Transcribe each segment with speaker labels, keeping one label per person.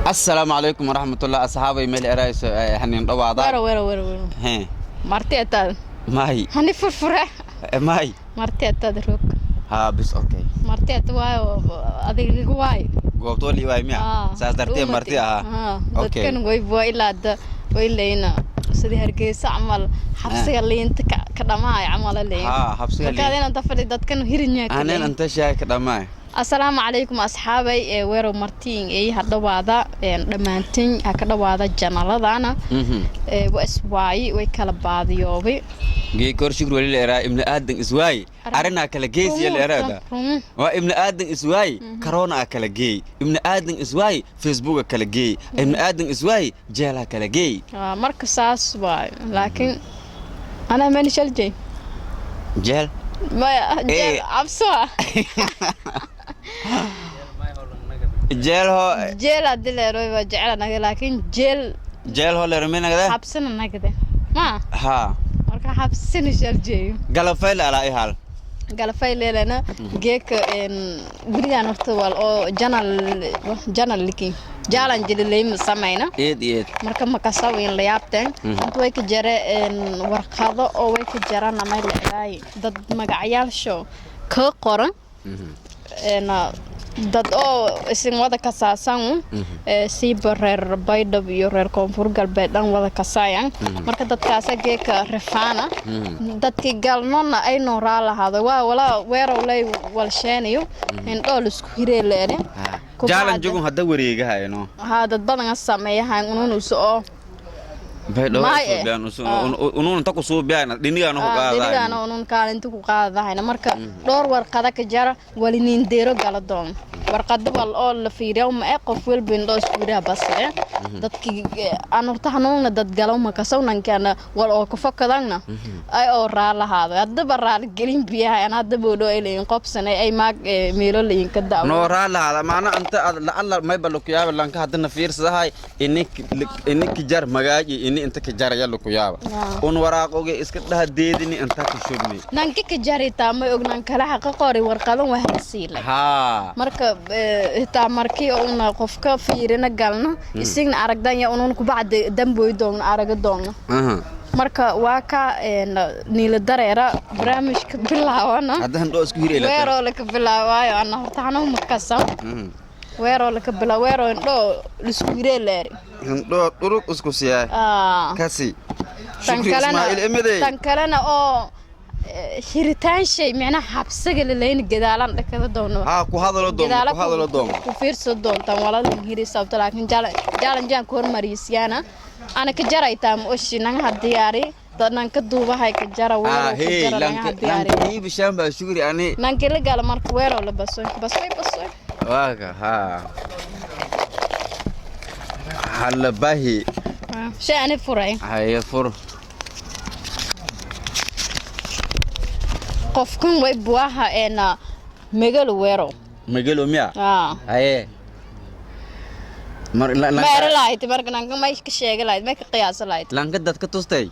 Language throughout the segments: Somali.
Speaker 1: Asalaamu calaykum waraxmatullah, asxaabay. Meel erayso hanin dhawaada.
Speaker 2: Wero, wero, wero, wero.
Speaker 1: He.
Speaker 2: Marti ataad.
Speaker 1: May.
Speaker 2: Hani furfure.
Speaker 1: May.
Speaker 2: Marti ataad roog.
Speaker 1: Ha, bis, okay.
Speaker 2: Marti at waayo, adiga ligu waayo.
Speaker 1: Goobtoo liiwaay miya? Saas dartee marti ahaa. Okay.
Speaker 2: Dadkan way bua ilaa da way leyna sidii Hargeysa camal, xabsiga liinta ka dhamaay camal leyn.
Speaker 1: Ha, xabsiga
Speaker 2: markaad
Speaker 1: liin.
Speaker 2: Inaan tafadhi dadkan hirinyaa.
Speaker 1: Anen anta shaay ka dhamaay.
Speaker 2: Asalaamu calaykum, asxaabay. Ee weerow martiin ee ha dhawaada dhammaantiin, ha ka dhawaada janaladana. Ee waa iswaayi, way kala baadiyoobay.
Speaker 1: Gee kor shukr wali la eraa ibni aadan iswaay arrinaa kala geesiya la eraada.
Speaker 2: Rumo.
Speaker 1: Waa ibni aadan iswaay, corona a kala geey, ibni aadan iswaay, Facebooka kala geey, ibni aadan iswaay, jeelaa kala geey.
Speaker 2: Marka saas waayo, laakiin anaa mani shaljay.
Speaker 1: Jeel.
Speaker 2: Maya, jeel cabso ah.
Speaker 1: Jeel ho.
Speaker 2: Jeel hadii la ero waa jecel naga, laakiin jeel.
Speaker 1: Jeel ho leerminagde.
Speaker 2: Xabsina nagde ma.
Speaker 1: Ha.
Speaker 2: Marka xabsina shaljeeyo.
Speaker 1: Galafayl alaa i hal.
Speaker 2: Galafay leelana geeka gurigaan horta wal oo janal janal liki jaalan jilileyma samayna.
Speaker 1: Eed eed.
Speaker 2: Marka makasaw in la yaabteen. Inta way ka jare warqado oo way ka jaraan amay la eraay dad magacyaalsho ka qoran dad oo isin wada kasaasan siiba reer Baydhab iyo reer Koonfur Galbeed dhan wada kasaayan. Marka dadkaasa geeka rifaana dadkii galnona ay nooraa lahaado waa walaa weerow lay walsheeniyo indhoo lisku hiree leere.
Speaker 1: Jaalan jogun hadda wareegahayno.
Speaker 2: Haa, dad badan sameeyahan ununusa oo Maay, eh.
Speaker 1: Unuun inta ku suubiyaan dhinigaana ku
Speaker 2: dhinigaana
Speaker 1: qaadahayno.
Speaker 2: Unun kaalinta ku qaadahayna. Marka dhowr warqada ka jara waliniindeero gala doon warqado wal oo la fiiriyo ma ee qof walba indhoo isku yidhaha bas ee dadkii aan horta hanuunna dad galow ma kasawnankaana wal oo ka fokadangna ay oo raalahaado haddaba raali gelin biyaha aan haddaba odho ay leeyiin qobsane ay maag meelo leeyiin ka daawo.
Speaker 1: Nooraa lahaada maana anta ad lacala mayba lukuyaaba lanka haddana fiirsadahay ini kijar magaaji ini inta kijaraya lukuyaaba. Un waraaqoge iska dhaha deedini inta ka shubni.
Speaker 2: Nanki ka jaritaa may ognan kala xaqa qori warqadan waa halsiilay.
Speaker 1: Haa.
Speaker 2: Marka hitaa markii una qofka fiirina galno isigna aragdanya unun kubacdi damboy doogno araga doogno. Marka waa ka niila dareera barnaamijka bilaawana.
Speaker 1: Hadda handhoo isku hiri.
Speaker 2: Weeroo laka bilaawaayo ana horta xanuun makasa weeroo laka bilaa weeroo indhoo lisku hiree leeri.
Speaker 1: Handhoo dhurug isku siyaa. Kasi
Speaker 2: tan
Speaker 1: Shukri
Speaker 2: kalena
Speaker 1: Ismaaciil Emedey.
Speaker 2: Tan kalena oo hiritaan shay micnaha xabsiga lalayna gadaalan dhakada doono.
Speaker 1: Haa, ku hadalo doom.
Speaker 2: Gadaala.
Speaker 1: Ku hadalo doom.
Speaker 2: Ku fiirsan doontaan waladan hiri sababta, laakiin jaalan jaan ku hormariysiyaana ana ka jaraytaa ma oshi nagaha diyaari dadnan ka duubahay ka jara weerow ka
Speaker 1: hey
Speaker 2: jara nagaha
Speaker 1: lanka
Speaker 2: diyaari.
Speaker 1: Lanka iibi shamba shukri ani.
Speaker 2: Nanki la gala marka weerow la basoy basoy basoy.
Speaker 1: Waaka haa halabahi.
Speaker 2: Shay ani furay.
Speaker 1: Haye, fur.
Speaker 2: Qofkan way buaha eena megalo weerow.
Speaker 1: Magalo miya? Haye mar
Speaker 2: ma eri lahayd marka nanka may ka sheegi lahayd, may ka qiyaasa lahayd?
Speaker 1: Lanka dadka tustay.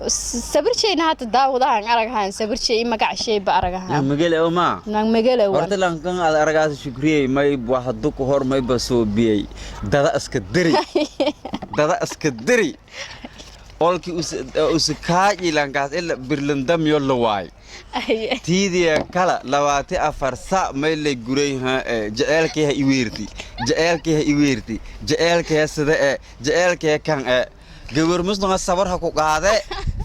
Speaker 2: Sawirshayna hata daawadahan aragahan sawir shay magac shayba aragahan.
Speaker 1: Magalo oo ma
Speaker 2: nang megalo waa.
Speaker 1: Horta lankan aad aragaas shukriyey may wax ku hor may basoo biyey dada iska diri, dada iska diri olki us kaaji lankaas ila birlandamyo la waay. Tiidiya kala 24 sa may lay guray ha jeceelkii ha iweerti, jeceelkii ha iweerti, jeceelkii ha sida e jeceelkii ha kan e gabar musliga sabar ha ku qaade,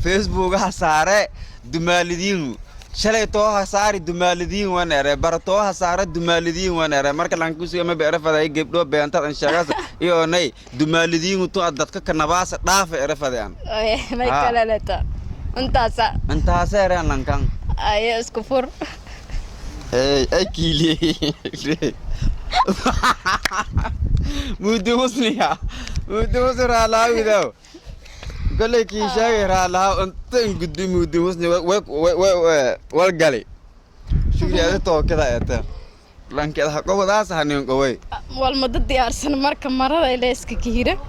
Speaker 1: Facebook ha saare dumaalidiinu shalay too ha saari dumaalidiin wan ere baratoo ha saare dumaalidiin wan ere. Marka lankusiga ma ere faday gebdho beentad an sheegas iyo nay dumaalidiin tu dadka kanabaasa dhaafa ere fadaan.
Speaker 2: May kale leta intaasa.
Speaker 1: Intaasa ereen lankan.
Speaker 2: Aye, isku fur.
Speaker 1: Hey, ay kiiliyey. Muddo husniya. Muddo husni raalaawidaw. Kolley kii sheegay raalaaw inta in gudbi muddo husni wal gali. Shukri adi tookada eeta. Lankeeda ha qobadaas hanin qoway.
Speaker 2: Wal muddo diyaarsan marka marada ila iska kihira.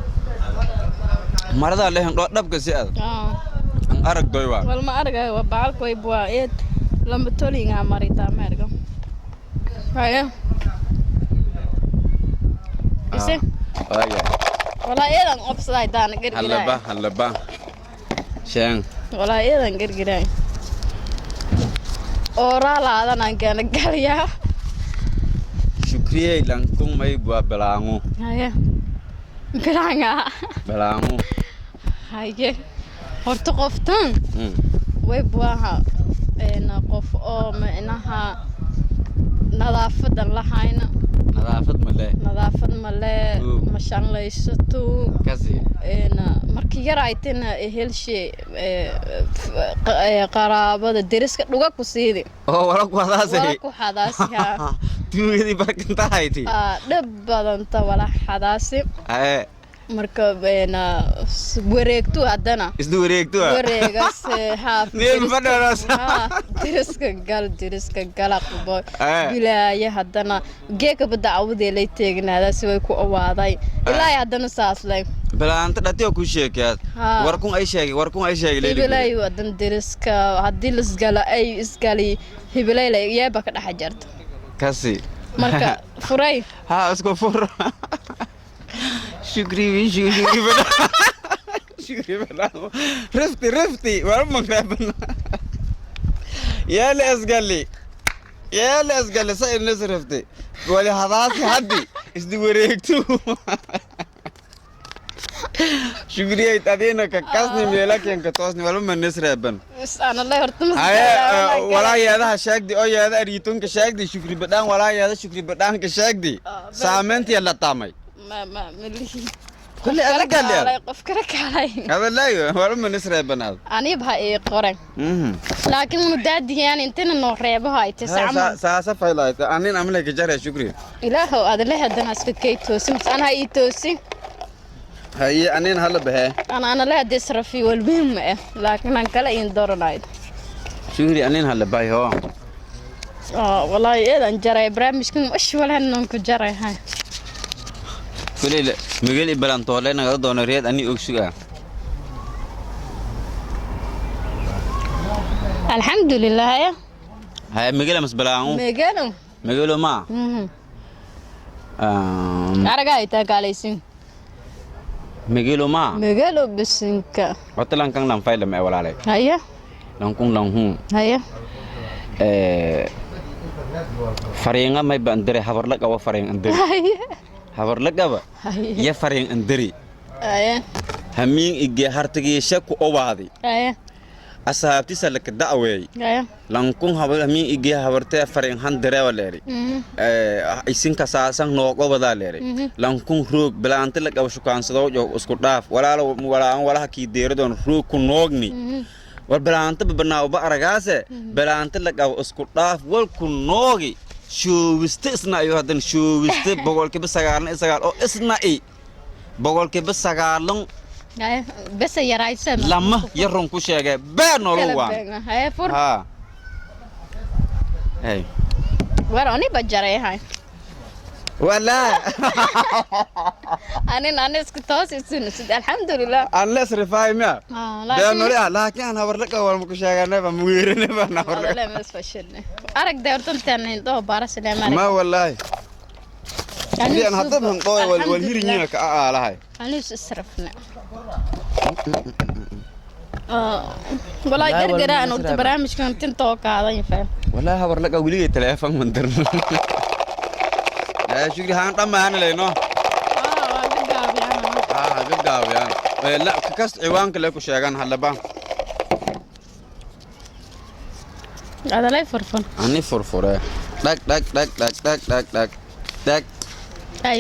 Speaker 1: Marada lehen dhoo dhabka si ad. An arag doy waa.
Speaker 2: Wal ma argayo waa bacalka way buwaa eed lama tolingaa maritaa ma argo haye ise.
Speaker 1: Waaya.
Speaker 2: Walaa eedan qobsaday daana
Speaker 1: Hallaba
Speaker 2: gargiraay.
Speaker 1: Hallaba sheen.
Speaker 2: Walaa eedan gargiraay. Ooraalaadan aan keena galayaa.
Speaker 1: Shukriyey, lankun may bua balaangu.
Speaker 2: Haye, bilaanga.
Speaker 1: Balaangu.
Speaker 2: Haye, horta qoftan way buaha qof oo micnaha nadaafadan lahayna.
Speaker 1: Nadaafad male.
Speaker 2: Nadaafad male.
Speaker 1: Mm.
Speaker 2: Ma shanlaysato.
Speaker 1: Kasi.
Speaker 2: Markii yar aytana helshe qaraabada deriska dhuga ku siidi.
Speaker 1: Oo wala ku
Speaker 2: wala
Speaker 1: hadaasay.
Speaker 2: Ku xadaasi, haa.
Speaker 1: Tuugadii barkintahayti.
Speaker 2: Aa, dhib badanta wala xadaasi.
Speaker 1: Aye.
Speaker 2: Marka wareegto haddana.
Speaker 1: Isdu wareegto.
Speaker 2: Wareegas, haa.
Speaker 1: Meel ma fadhiyaas.
Speaker 2: Haa, deriska gal, deriska gala qubo.
Speaker 1: Eh.
Speaker 2: Bilaaya haddana geekaba dacwadee lay teegnaada si way ku awaaday ilaa haddana saas lay.
Speaker 1: Balaanta dhatiyo ku sheekaad.
Speaker 2: Haa.
Speaker 1: Warkun ay sheegay, warkun ay sheegay leeli.
Speaker 2: Hibilay haddana deriska haddii lasgala ay isgali hibilay yeeba ka dhex jarta.
Speaker 1: Kasi.
Speaker 2: Marka furay.
Speaker 1: Haa, isku fur. Shukri wi shukri bada. Shukri bada. Rifti rifti war magrabna. يا اسقلي يا اسقلي سائل الناس رفتي wali hadaasi haddi isdi wareegto. Shukriyay, adina ka kasni meelaken ka toosni walba ma nisreeban.
Speaker 2: Ana lay horta mas.
Speaker 1: Haye, walaa yeedaha sheegdi oo yeeda ariitunka sheegdi Shukri Badhaan, walaa yeeda Shukri Badhaanka sheegdi.
Speaker 2: Ah,
Speaker 1: saameyntiya la taamay.
Speaker 2: Ma ma malihi.
Speaker 1: Kulli
Speaker 2: kala
Speaker 1: adag
Speaker 2: kaalay
Speaker 1: galay.
Speaker 2: Qof kala kaalay.
Speaker 1: Hadalaayo walba ma nisreebanaad.
Speaker 2: Aniba ha ii qoray, laakiin unu daadiyaan intina noo reebaha ay tisacma.
Speaker 1: Saasa faylaayta anin amle ka jare Shukri.
Speaker 2: Ilaahow aad le haddana iska kay toosi mas ana ha ii toosi.
Speaker 1: Haye, anin hala bahe.
Speaker 2: Ana le hadii israfi walmuhim eh, laakiin aan kala iin doranayd.
Speaker 1: Shukri, anin hala bahay ho.
Speaker 2: Wallaahi eedan jaray barnaamijkan ish walhan ku jaray hay.
Speaker 1: Kulli magal ibalantoole nagada doono reed ani ogsuga.
Speaker 2: Alxamdulilah ya.
Speaker 1: Haye, magala mas balaangu.
Speaker 2: Megano.
Speaker 1: Magalo ma
Speaker 2: Araga ay taa kaalaysin.
Speaker 1: Magalo ma.
Speaker 2: Megalo bisinka.
Speaker 1: Wata lankan lan fayla ma walaalay.
Speaker 2: Haya.
Speaker 1: Lankun lanhun.
Speaker 2: Haya.
Speaker 1: Fariinga may ba andire habar la qaba fariin andiri.
Speaker 2: Haya.
Speaker 1: Habar la qaba.
Speaker 2: Haya.
Speaker 1: Ya fariin andiri.
Speaker 2: Haya.
Speaker 1: Hamiin ige hartigiisha ku owaadi.
Speaker 2: Haya.
Speaker 1: Asaabtisa laka da'weey.
Speaker 2: Haya.
Speaker 1: Lankun habar hamiin ige habartee fariin han direwa leeri. Isinka saasan nooqobadaa leeri. Lankun roog bilaanta la qaba shukaansadoo joog isku dhaaf walaalo walaan walaha kii deeradoon roog ku noogni. War bilaanta banaa uba aragaase bilaanta la qabo isku dhaaf wal ku noogi shoowiste isna ayo haddan shoowiste 99% oo isna i 9%.
Speaker 2: Haya, bes yaraysan.
Speaker 1: Lama yarun ku sheegay bee nolol waan.
Speaker 2: Haya, fur.
Speaker 1: Haa, hey.
Speaker 2: War ani ba jaray hay.
Speaker 1: Walaa.
Speaker 2: Anin ani isku toos isin sid, alxamdulilah.
Speaker 1: Aan la isrifaay miya.
Speaker 2: Ah,
Speaker 1: bee nolol ah, laakiin aan habar la qabo walma ku sheeganayba mugeerinayba aan habar la
Speaker 2: Walahi ma isfashilne aragday horta intaan indhaho baara sileemaan.
Speaker 1: Ma wallaahi hadii aan hadda hanqooy wal wal hirinyina ka aalahay.
Speaker 2: Anis israfna walaa gargaraan horta barnaamijkan tintoo kaadan faham.
Speaker 1: Wallaahi habar la qabo weligay teleefon man dirno. Shukri haan dhammaan leyno.
Speaker 2: Waa ka gaabiyaan.
Speaker 1: Haa, ga gaabiyaan. La kas ciwaanka le ku sheegan hadlaba.
Speaker 2: Adalay furfur.
Speaker 1: Ani furfure, dhag dhag dhag dhag dhag dhag dhag dhag.
Speaker 2: Ay.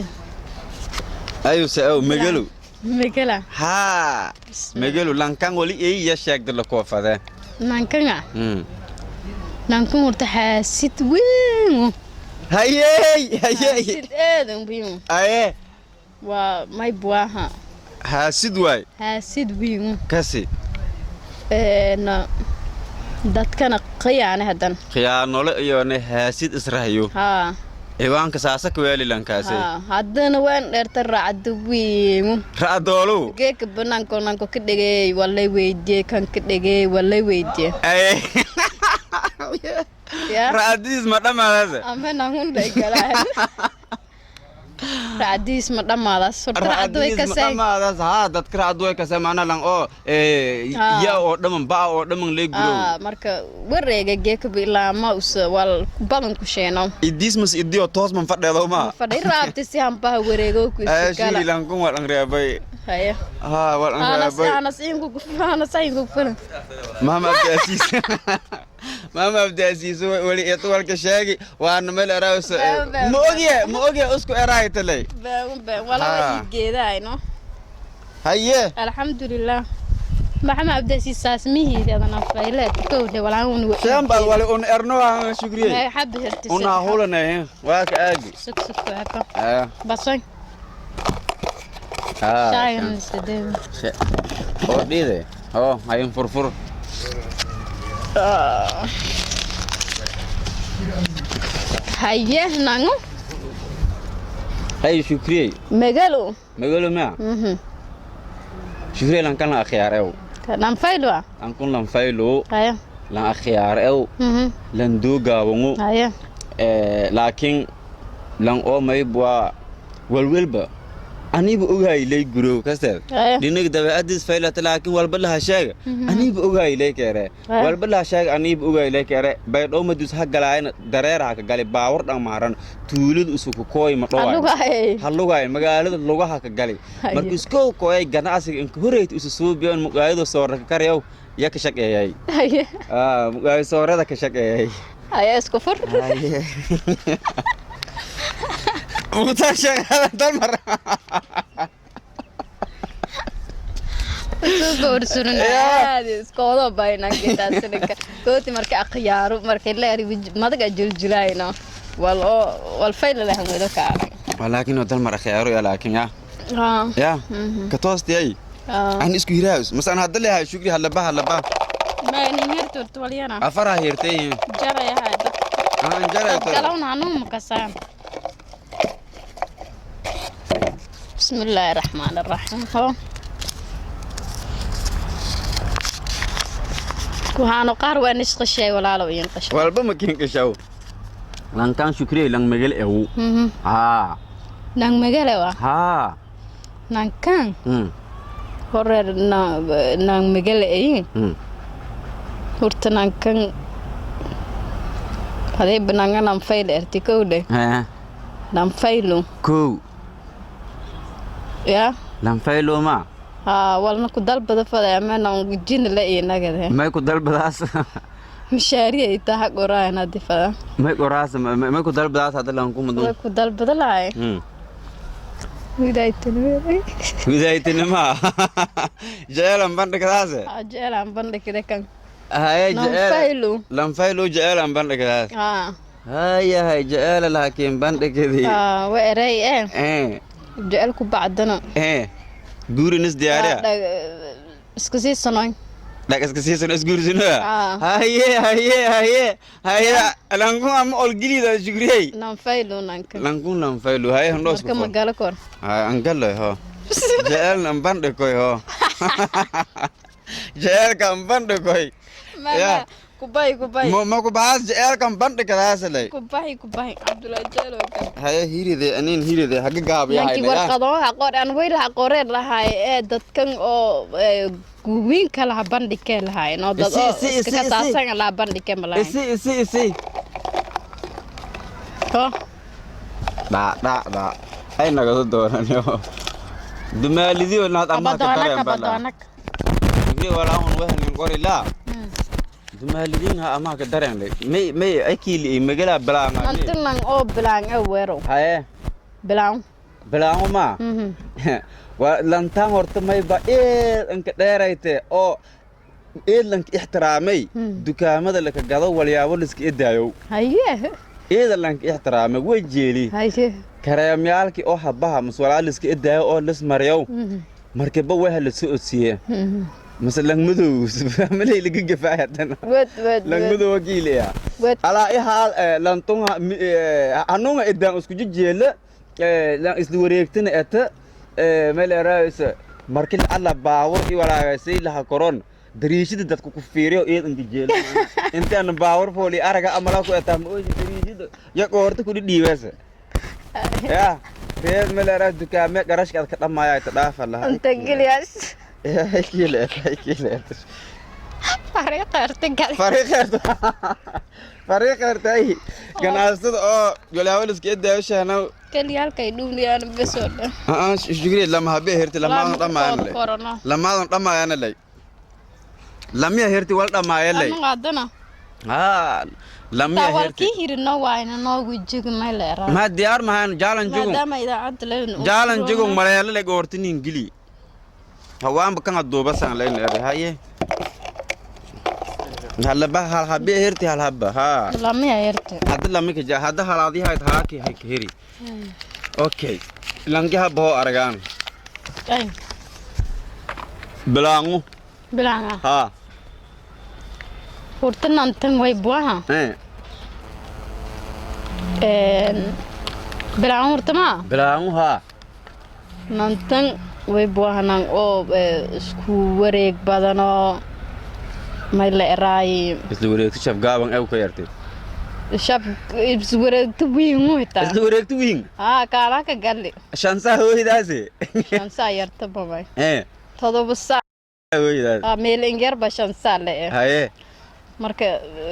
Speaker 1: Ayu se aw megelo.
Speaker 2: Megela.
Speaker 1: Haa, megelo lankan wali iya sheegda la koofade.
Speaker 2: Nankanga. Nankan horta xaasid weyn.
Speaker 1: Hayey hayey.
Speaker 2: Xaasid aadan weyn.
Speaker 1: Aye.
Speaker 2: Waa may buaha.
Speaker 1: Haasid waay.
Speaker 2: Xaasid weyn.
Speaker 1: Kasi.
Speaker 2: Dadkana khiyaane haddana.
Speaker 1: Khiyaanole iyone haasid israhayo.
Speaker 2: Haa.
Speaker 1: Ciwaanka saasa kaweeli lankaase.
Speaker 2: Haa, haddana waan dheerta raacda weyn.
Speaker 1: Ra'doolow.
Speaker 2: Geeka banaanko nanko ka dhegey waa lay weydiiyey, kan ka dhegey waa lay weydiiyey.
Speaker 1: Aye.
Speaker 2: Ya.
Speaker 1: Ra'adiis ma dhammaadase.
Speaker 2: Ama nangun lay galaan. Racdiis ma dhammaadaas horta, racdu way
Speaker 1: Racdiis ma
Speaker 2: kasay.
Speaker 1: Dhammaadaas haa, dadka racdu way kasay, macnaa lang oo
Speaker 2: Ah.
Speaker 1: ya oo dhaman ba'a oo dhaman lay gurow.
Speaker 2: Ah, marka wareega geekaba ilaa ma us wal badan ku sheeno.
Speaker 1: Idiis mas idiyo toos man fadheedo ma.
Speaker 2: Fadhi raabti si hanbaha wareego ku
Speaker 1: Shiri
Speaker 2: iskala.
Speaker 1: lankun wal an reebay.
Speaker 2: Haya.
Speaker 1: Haa, wal an
Speaker 2: anas
Speaker 1: reebay.
Speaker 2: Anas inku anas inku fulan.
Speaker 1: Maxamed Abdiasiis, Maxamed Abdiasiis weli eeto walka sheegi waana meel eraawsa.
Speaker 2: Been, been.
Speaker 1: Ma ogye, ma ogye, isku eraay talay.
Speaker 2: Been been wala.
Speaker 1: Ah.
Speaker 2: Ii geedaayno.
Speaker 1: Haye.
Speaker 2: Alxamdulilah, Maxamed Abdiasiis saasmihiida adana fayleed kowdhe walaan.
Speaker 1: Shambal wali un erno aan shukriye.
Speaker 2: Xabbi hertise.
Speaker 1: Una hulanay waa ka aagi.
Speaker 2: Sug sug haka.
Speaker 1: Ah.
Speaker 2: Basoy.
Speaker 1: Ah.
Speaker 2: Shaayan sideed.
Speaker 1: Oo dhiide oo hayin furfur.
Speaker 2: Haye nango.
Speaker 1: Hay shukriye.
Speaker 2: Megalo.
Speaker 1: Magalo ma. Shukriye, lan kan la akhyaar ew.
Speaker 2: Nan faylwa.
Speaker 1: An kun lan faylo.
Speaker 2: Haye.
Speaker 1: Lan akhyaar ew. Lan duugaawangu.
Speaker 2: Haye.
Speaker 1: Laakiin lan oo mayb waa walwalba aniba ogahay lay gurow kasteed.
Speaker 2: Haye.
Speaker 1: Dhinig dabeecadiis faylata, laakiin walba laha sheega aniba ogahay lay keere.
Speaker 2: Haye.
Speaker 1: Walba laha sheega aniba ogahay lay keere, baydhowmadus ha galaayna dareer ha ka gali baawar dhan maaran tuulada usuku kooy ma dhowaay.
Speaker 2: Alugaay.
Speaker 1: Ha lugaay magaalada lugaha ka gali.
Speaker 2: Haye.
Speaker 1: Marka iskow kooyay ganacsiga inka horeyta isu suubiyoon muqaayado soorra ka karyaw ya ka shaqeeyay.
Speaker 2: Haye.
Speaker 1: Ah, muqaayo soorada ka shaqeeyay.
Speaker 2: Haye, isku fur.
Speaker 1: Mukhtaar shaqada dalmar.
Speaker 2: Soo gowrsunan. Aadi iskoodo bayna geedaasninka gooti marka akhyaaro markay leeri madaga juljulayno wal oo wal fayl leh wado ka.
Speaker 1: Laakiin oo dalmar akhyaaro ya, laakiin ya.
Speaker 2: Ah.
Speaker 1: Ya ka toostiyay.
Speaker 2: Ah.
Speaker 1: Aan isku hiraas masaan hadda leeyahay shukri halaba halaba.
Speaker 2: Ma ni herto waliyana.
Speaker 1: Afara hirtay.
Speaker 2: Jaraya hada.
Speaker 1: Aan jaray.
Speaker 2: Galawna hanuun makasaan. Bismillaahi raxmaani raxiim. Ho waxaanu qaar waa nishqashay walaalow iin qashay.
Speaker 1: Walba ma kiin kashaw lankaan shukriye, lang megal ewu haa.
Speaker 2: Nang magale wa.
Speaker 1: Haa.
Speaker 2: Nankan horeer nang magale ayin. Horta nankan haday bananga nan fayl erti kowdhe.
Speaker 1: Haa.
Speaker 2: Nan faylo.
Speaker 1: Kow.
Speaker 2: Ya.
Speaker 1: Lan faylo ma.
Speaker 2: Haa, walna ku dalbada faday ama nan jin la inagade.
Speaker 1: May ku dalbadaas?
Speaker 2: Mishaari ay taha qoraayan hadii fada.
Speaker 1: May qoraas, may ku dalbadaas hadda lan ku
Speaker 2: way
Speaker 1: mudun.
Speaker 2: Ku dalbada lahay. Widaaytanimada.
Speaker 1: Widaytinima jeceelan bandhigadaase.
Speaker 2: Jecelaan bandhigida kan.
Speaker 1: Haye.
Speaker 2: Lan
Speaker 1: Jeceel.
Speaker 2: Faylo.
Speaker 1: Lan faylo jeceelan bandhigadaas.
Speaker 2: Haa.
Speaker 1: Haya hay, jeceela laakiin bandhigidii.
Speaker 2: Haa, wa eray ee. Jecel ku bacdana.
Speaker 1: Guurinis diyaariya.
Speaker 2: Iska sii sanoy.
Speaker 1: Dhag iska siisan isguursino.
Speaker 2: Ah.
Speaker 1: Haye haye haye haye, lankun ama olgilida shukriyey.
Speaker 2: Nan faylo nanka.
Speaker 1: Lankun lan faylo, haye handhoos.
Speaker 2: Marka magalo kor.
Speaker 1: Hay angaloy ho, jecel an bandhikoy ho, jecelka an bandhikoy. Ya.
Speaker 2: Mama kubay kubay.
Speaker 1: Ma ku baxaas jecelkan bandhikadaasalay.
Speaker 2: Kubahi kubahi Cabdullaahi jecel oo kale.
Speaker 1: Haye, hiride anin hiride haga
Speaker 2: Nankii
Speaker 1: gaabiyahay.
Speaker 2: warqado waxa qor aan weyl ha qoreer lahaay ee dadkan oo guwiinka laha bandhigee lahaay no dad
Speaker 1: Isi,
Speaker 2: oo
Speaker 1: isi,
Speaker 2: iska
Speaker 1: isi, isi.
Speaker 2: kataasan laha bandhigee malahayn.
Speaker 1: Isi isi isi.
Speaker 2: Ho.
Speaker 1: Dhac dhac dhac ay nagado doonaniyo dumaalidiyo naad amaha ka
Speaker 2: kabadoonak.
Speaker 1: dareen bala.
Speaker 2: Kabadoonak.
Speaker 1: Shukri walaa un wahnin qori laa dumaalidiin ha amaha ka dareen may may akili magala balaanga.
Speaker 2: Nantinan oo bilaan ee weero.
Speaker 1: Haye.
Speaker 2: Bilaan.
Speaker 1: Balaango ma. Waa lantaan horta mayba eed anka dheerayte oo eed lanka ixtiraamay. Dukaamada laka gado walyaabo liska edaayow.
Speaker 2: Haye.
Speaker 1: Eeda lanka ixtiraamay way jeeli.
Speaker 2: Haye.
Speaker 1: Kareemyaalkii oo habaha mas walaa liska edaayo oo lis maryow markaba waha la soo odsiiye mase langmadow malay laga gafaay haddana.
Speaker 2: Wed wed wed.
Speaker 1: Langmadow wakiilaya.
Speaker 2: Wed.
Speaker 1: Alaa i haal lantunga hanunga idaan isku jijeela lan isla wareegtana eta meel eraaysa markii alla baawur i walaagaysay laha koron dariishada dadku ku fiiriyo eedanka jeela intaan baawur fooli araga amala ku etaa ma ooji dariishada ya qoorta ku dhiibaysa ya. Reer meleera dukaame garashka aad ka dhammaaya ta dhaafa laha.
Speaker 2: Inta geliyaas.
Speaker 1: Kiile kiile.
Speaker 2: Fariiqa erta gal.
Speaker 1: Fariiqeerta, fariiqeertay ganacsatada oo golaawaliska edaawashahna.
Speaker 2: Keliya halkay dhuuniyaan besoo dhan.
Speaker 1: Shukriye, lama habe herti, lamaadan dhamaayana lay.
Speaker 2: Korona.
Speaker 1: Lamaadan dhamaayana lay, lamiya herti wal dhamaaya lay.
Speaker 2: Anu qaadana.
Speaker 1: Haa, lamiya
Speaker 2: taa
Speaker 1: herti.
Speaker 2: Walkii hirino waayna noogu jigi may leeraa.
Speaker 1: Ma diyaar mahan jaalan jugun.
Speaker 2: Maadaama idaacadda leen.
Speaker 1: Jaalan jugun maleelo lay goortinin gili hawaanba kan aduubasan layn ere haye halaba hal habe herti hal haba haa.
Speaker 2: Lamiya herti.
Speaker 1: Hadda lamika ja hadda halaadii hayd haaki hay ka heri. Okay, langi haba hoo aragaan.
Speaker 2: Ay.
Speaker 1: Bilaangu.
Speaker 2: Bilaanga.
Speaker 1: Haa.
Speaker 2: Hurtanantan way buaha.
Speaker 1: Eh.
Speaker 2: Bilaanga hurtama.
Speaker 1: Bilaangu haa.
Speaker 2: Nantan way buahanan oo isku wareeg badanoo may la eraayi.
Speaker 1: Isla wareegto shabgaaban ew ka yartay.
Speaker 2: Shab isku wareegto wiingu hitaa.
Speaker 1: Isla wareegto wiin.
Speaker 2: Haa, kaalaa ka galli.
Speaker 1: 5 saa hooydaase.
Speaker 2: 5 saa yarta babay.
Speaker 1: Eh.
Speaker 2: 7 saa.
Speaker 1: Hooydaas.
Speaker 2: Aa, meel ingyarba 5 saa le eh.
Speaker 1: Haye.
Speaker 2: Marka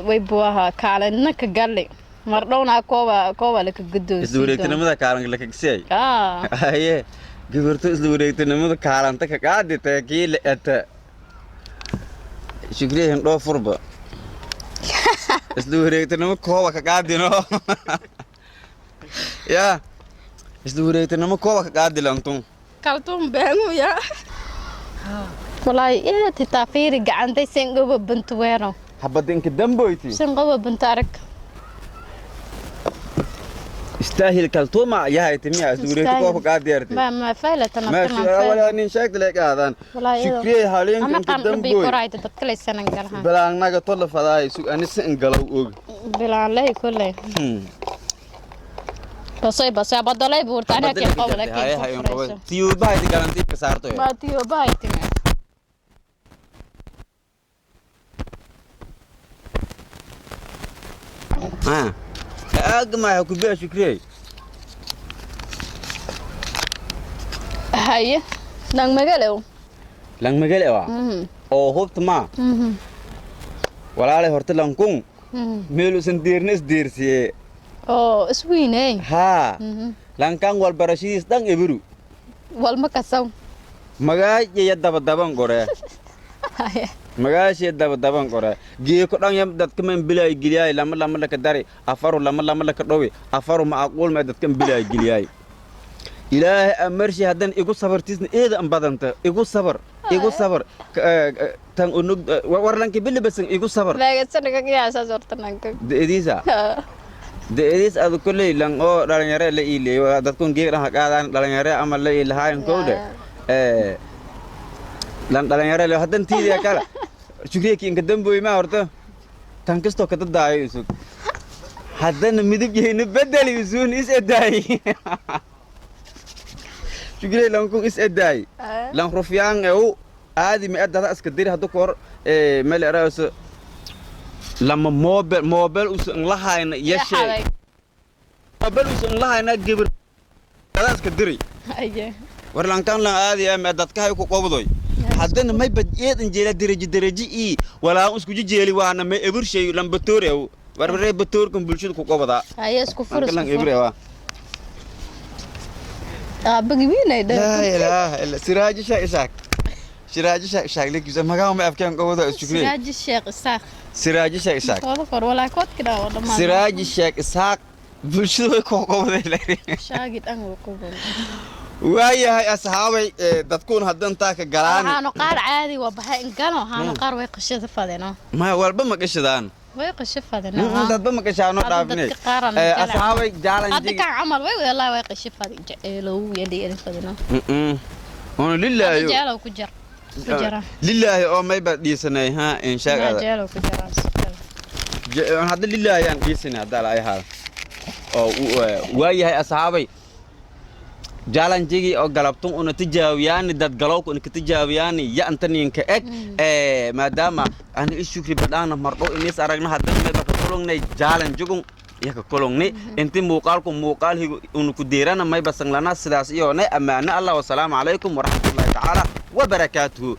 Speaker 2: way buaha kaalina ka galli mar dhowna kooba kooba laka guddoonsiin.
Speaker 1: Isla wareegtinimada kaalan la kagsiyay.
Speaker 2: Aa.
Speaker 1: Haye, gabarto isla wareegtinimada kaalanta ka qaadita kii la eta shukriya hindhoo furba isla wareegtinimo kooba ka qaadino ya isla wareegtinimo kooba ka qaadi lantun.
Speaker 2: Kaltuun beengu ya walaahi eed hitaa fiiri gacantay sengoba bantuweeno.
Speaker 1: Habada inka damboyti.
Speaker 2: Sengoba bantu arag.
Speaker 1: Istaahil kaltuuma yahay timiya isla wareegto kooba qaadi yarti.
Speaker 2: Ma faylatana.
Speaker 1: Ma wala nin sheegta leeg aadaan shukriya haleenka
Speaker 2: ama
Speaker 1: inka
Speaker 2: qaan dhabi
Speaker 1: damboy.
Speaker 2: Korayta dadka laysanan galaha.
Speaker 1: Balaangnaga tolla fadaay sug ani si ingalow og.
Speaker 2: Bilaan leh kulley. Basay basay badalay buurta anaa kee qobla kee furayso.
Speaker 1: Tiyuubaha galantii ka saarto.
Speaker 2: Ma tiyo baaytime.
Speaker 1: Ah, aag ma ku baa shukriyay.
Speaker 2: Haye, nang magalow.
Speaker 1: Lang magale wa oo hubta ma walaalay horta lankun meeluusan deerna isdeersiye.
Speaker 2: Oo iswiiney.
Speaker 1: Haa, lankan walbarashadiis dhan ebiru.
Speaker 2: Walma kasaw.
Speaker 1: Magaajaya dabadaban gore.
Speaker 2: Haye.
Speaker 1: Magaashiya dabadaban gore geeko dhan yam dadka man bilaay geliyaay lama lama laka dari afaru lama lama laka dhowi afaru macquul ma dadkan bilaay geliyaay ilaahay amarshi haddan igu sabartiisna eeda an badanta igu sabar igu sabar tan unug warlanki bilibasan igu sabar.
Speaker 2: Meegasanaga qiyaasaas horta nanka?
Speaker 1: Deediisa deediis adu kolley lan oo dhalinyaro la iileeyo dadkun geeg dhan ha qaadaan dhalinyaro ama la iilahaayan kowde lan dhalinyaro le haddan tiidiya kala shukriya inka damboy ma horta tan kastoo ka dadaayo isug haddana midab yahayna bedeli isuun is edaay shukriya lankun is edaay lan rufyaan eu aadi mi edada iska diri haddu kor meel erayso lama mobel mobel usu nlahayna yashe mobel usu nlahayna gibir dada iska diri.
Speaker 2: Haye.
Speaker 1: War lankan lan aadi ama dadka hay ku qobdoy haddana may bad eedan jeela derajo derajo ii walaa isku jeeli waana may ebir shay lan batoor ew war war batoorkan bulshada ku qobadaa.
Speaker 2: Haye, isku fur.
Speaker 1: Lankan lan
Speaker 2: isku
Speaker 1: ebir
Speaker 2: fur.
Speaker 1: Waa.
Speaker 2: Aabagi wiinay
Speaker 1: laa
Speaker 2: dhan.
Speaker 1: Ilaaha illa siraaji sheekh isaaq siraaji sheekh isaaq lekiisa magaca ma afkeen qobada isku
Speaker 2: Siraaji Sheekh Isaaq.
Speaker 1: Siraaji sheekh isaaq.
Speaker 2: Kooda kor walaa koodka dhaa oo dhammaan.
Speaker 1: Siraaji sheekh isaaq bulshada way ku qobaday.
Speaker 2: Shaagid an way qobaday.
Speaker 1: Waayahay asxaabay, dadkuun haddan taa ka galaani.
Speaker 2: Waxaanu qaar caadi waa baxay ingano, waxaanu qaar way qashada fadeno.
Speaker 1: Ma walba ma gashadaan.
Speaker 2: Way qasho fadeno.
Speaker 1: Dadba ma gashaano
Speaker 2: Hadda
Speaker 1: dhaafine.
Speaker 2: dadka qaar aan jeclahay.
Speaker 1: Asxaabay
Speaker 2: Hadda
Speaker 1: jaalanjigi
Speaker 2: kan camal way walaa way qasho fadin jeceelow yadhi fadeno.
Speaker 1: Ono lilaahi.
Speaker 2: Jeceelow ku jar ku jara.
Speaker 1: Lilaahi oo mayba dhiisanay ha inshaaq ada.
Speaker 2: Jeceelow ku jara.
Speaker 1: Hadda lilaahi aan dhiisanay hadda la ahaada oo waayahay asxaabay jaalanjigi oo galabtun una tijaabiyaani dad galowka una ka tijaabiyaani ya antaninka eg maadaama ani ishukri badhaana mardho inis aragna haddana mayba ka kulungnay jaalanjigun. Yaka kolongni inti muuqaalku muuqaal higo unu ku deerana mayba sanglana sidaas iyoonay ammaano Allah. Wasalaamu calaykum waraxmatullaahi tacaala wabarakaatuhu.